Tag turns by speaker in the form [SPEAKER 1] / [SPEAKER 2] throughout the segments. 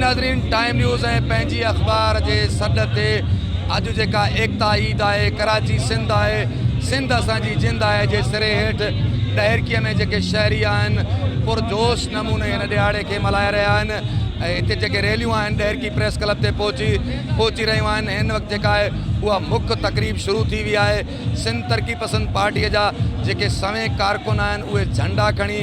[SPEAKER 1] ناظرين time news ۽ پنهنجي اخبار جي سڏ تي اڄ جيڪا ايڪتا عيد آهي ڪراچي سنڌ آهي سنڌ اسان جي جند آهي جي سري هيٺ ڏهرڪيء ۾ جيڪي شهري آهن پرجوش نموني هن ڏهاڙي کي ملهائي رهيا آهن ۽ هتي جيڪي ريليون آهن ڏهرڪي پريس ڪلب تي پهچي پهچي رهيون آهن هن وقت جيڪا آهي اها مک تقريب شروع ٿي وئي آهي سنڌ ترقي پسند پارٽيء جا جيڪي سوين ڪارڪن آهن اهي جهنڊا کڻي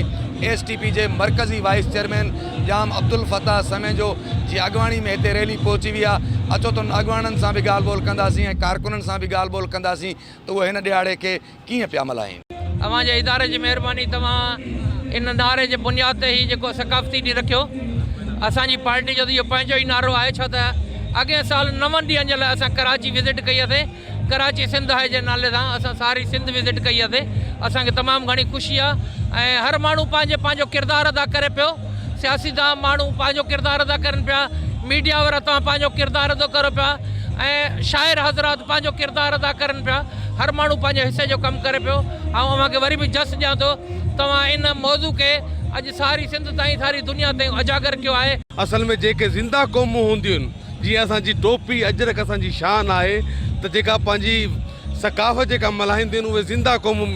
[SPEAKER 1] ايس ٽي پي جي مرڪزي وائيس چيئرمين ڄام عبدالفتاح سميجو جي اڳواڻي ۾ هتي ريلي پهچي وئي آهي اچو ته انهن اڳواڻن سان به ڳالهه ٻولهه ڪنداسين ۽ ڪارڪنن سان به ڳالهه ٻولهه ڪنداسين ته اهي هن ڏهاڙي کي ڪيئن پيا ملهائين.
[SPEAKER 2] اوهان جي اداري جي مهرباني توهان ان نعري جي بنياد تي هي جيڪو ثقافتي ڏينهن رکيو اسان جي پارٽي جو ته اهو پنهنجو ئي نعرو آهي ڇو ته اڳئين سال نون ڏينهن جي لاء اسان ڪراچي وزٽ ڪئي هئسي ڪراچي سنڌ هاء جي نالي سان اسان ساري سنڌ وزٽ ڪئي آهي اسان کي تمام گهڻي خوشي آهي ۽ هر ماڻهو پنهنجي پنهنجو ڪردار ادا ڪري پيو سياسيدان ماڻهو پنهنجو ڪردار ادا ڪرن پيا ميڊيا وارا توهان پنهنجو ڪردار ادا ڪرو پيا ۽ شاعر حضرات پنهنجو ڪردار ادا ڪرن پيا هر ماڻهو پنهنجي حصي جو ڪم ڪري پيو آئون اوهان کي وري به جس ڏيان ٿو توهان ان موضوع کي اڄ ساري سنڌ تائين ساري دنيا تائين اجاگر ڪيو آهي.
[SPEAKER 3] اصل ۾ جيڪي زنده قومون هونديون آهن جيئن اسان جي ٽوپي اجرڪ اسان جي شان آهي ته جيڪا پنهنجي ثقافت جيڪا ملهائينديون آهن اهي زنده قومون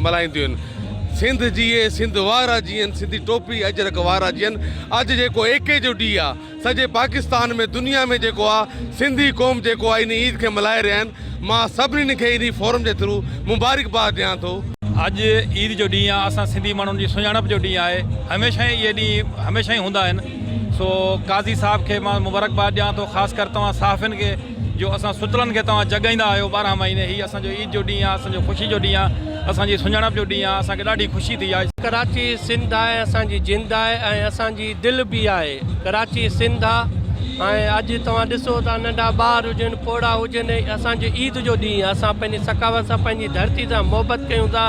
[SPEAKER 3] ملهائينديون آهن سنڌ جيئي سنڌ وارا جيئن سنڌي ٽوپي اجرڪ وارا جيئن اڄ جيڪو ايڪي جو ڏينهن آهي سڄي پاڪستان ۾ دنيا ۾ جيڪو آهي سنڌي قوم جيڪو آهي ان عيد کي ملهائي رهيا آهن مان سڀني کي انهي فورم جي ٿرو مبارڪباد ڏيان ٿو.
[SPEAKER 4] اڄ عيد جو ڏينهن آهي اسان سنڌي ماڻهن جي سڃاڻپ جو ڏينهن آهي هميشه ئي اهي ڏينهن هميشه ئي هوندا آهن سو قاضي صاحب کي مان مبارڪباد ڏيان ٿو خاص ڪر توهان صحافين کي جو اسان ستلن کي توهان جڳائيندا آهيو 12 مهيني هي اسان جو عيد جو ڏينهن آهي اسان جو خوشي جو ڏينهن آهي اسان جي سڃاڻپ جو ڏينهن آهي اسان کي ڏاڍي خوشي ٿي آهي.
[SPEAKER 5] ڪراچي سنڌ آهي اسان جي جند آهي ۽ اسان جي دل به آهي ڪراچي سنڌ آ ۽ اڄ توهان ڏسو ٿا ننڍا ٻار هجن پوڙها هجن اسان جي عيد جو ڏينهن آ اسان پنهنجي ثقافت سان پنهنجي ڌرتي سان محبت ڪيون ٿا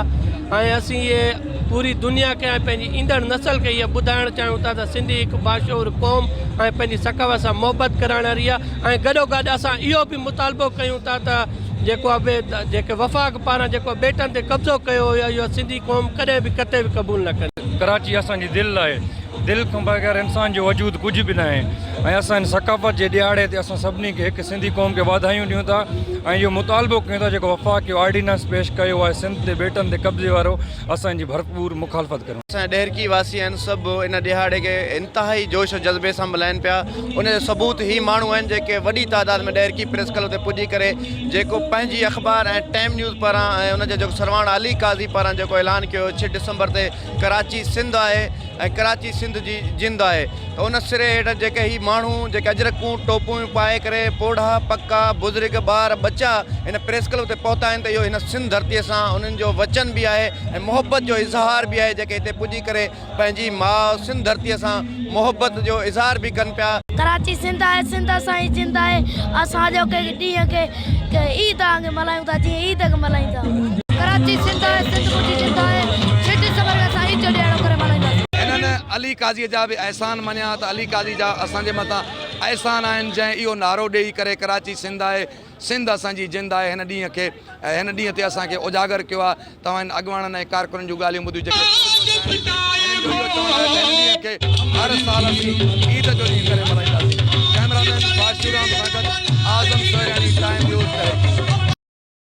[SPEAKER 5] ۽ اسين اهي پوري دنيا کي ۽ پنهنجي ايندڙ نسل کي اهي ٻڌائڻ چاهيون ٿا ته سنڌي هڪ باشعور قوم ۽ پنهنجي ثقافت سان محبت ڪرڻ واري آهي ۽ گڏوگڏ اسان اهو به مطالبو ڪيون ٿا ته جيڪو آهي جيڪي وفاق پاران جيڪو ٻيٽن تي قبضو ڪيو ويو آهي اهو سنڌي قوم ڪڏهن به قطعي به قبول نه ڪندي.
[SPEAKER 4] ڪراچي اسان جي دل آهي. دل کان بغير انسان جو وجود ڪجهه به ناهي ۽ اسان هن ثقافت جي ڏهاڙي تي اسان سڀني کي هڪ سنڌي قوم کي واڌايون ڏيون ٿا ۽ اهو مطالبو ڪيون ٿا جيڪو وفاق اهو آرڊيننس پيش ڪيو آهي سنڌ تي ٻيٽن تي قبضي وارو اسان ان جي ڀرپور مخالفت ڪريون.
[SPEAKER 6] اسان جا ڏهرڪي واسي آهن سڀ ان ڏهاڙي کي انتهائي جوش و جذبي سان ملهائين پيا ان جو ثبوت هي ماڻهو آهن جيڪي وڏي تعداد ۾ ڏهرڪي پريس ڪلب تي پڄي ڪري جيڪو پنهنجي اخبار ۽ ٽائيم نيوز پاران ۽ ان جي جيڪو سرواڻ علي قاضي پاران جيڪو اعلان ڪيو 6 ڊسمبر تي ڪراچي سنڌ آهي ۽ ڪراچي سنڌ جي جند آهي ته ان سري هيٺ جيڪي هي ماڻهو جيڪي اجرڪون ٽوپون پائي ڪري پوڙها پڪا بزرگ ٻار ٻچا هن پريس ڪلب تي پهتا آهن ته اهو هن سنڌ ڌرتي سان انهن جو وچن به آهي ۽ محبت جو اظهار به آهي جيڪي هتي پڄي ڪري پنهنجي ماء سنڌ ڌرتي سان محبت جو اظهار به ڪن پيا.
[SPEAKER 7] ڪراچي سنڌ آهي سنڌ اسان جي جند آهي اسان اڄوڪي ڏينهن کي عيد وانگي ملهايون ٿا جيئن عيد کي ملهائيندا آهيون. ڪراچي سنڌ آهي سنڌ منهنجي جند آهي 6 ڊسمبر کي اسان عيد جو ڏهاڙو ڪري ملهائينداسين.
[SPEAKER 1] هنن علي قاضيء جا به احسان مڃيا ته علي قاضي جا اسان جي مٿان احسان آهن جنهن اهو نعرو ڏيئي ڪري ڪراچي سنڌ آهي سنڌ اسان جي جند آهي هن ڏينهن کي ۽ هن ڏينهن تي اسان کي اجاگر ڪيو آهي توهان هن اڳواڻن ۽ ڪارڪنن جون ڳالهيون ٻڌيون جيڪي هنن جو اهو چوڻ آهي ته هن ڏينهن کي هر سال اسين عيد جو ڏينهن ڪري ملهائينداسين ڪئميرا مين باشو رام سان گڏ اعظم سهرياڻي ٽائيم نيوز تحريڪ.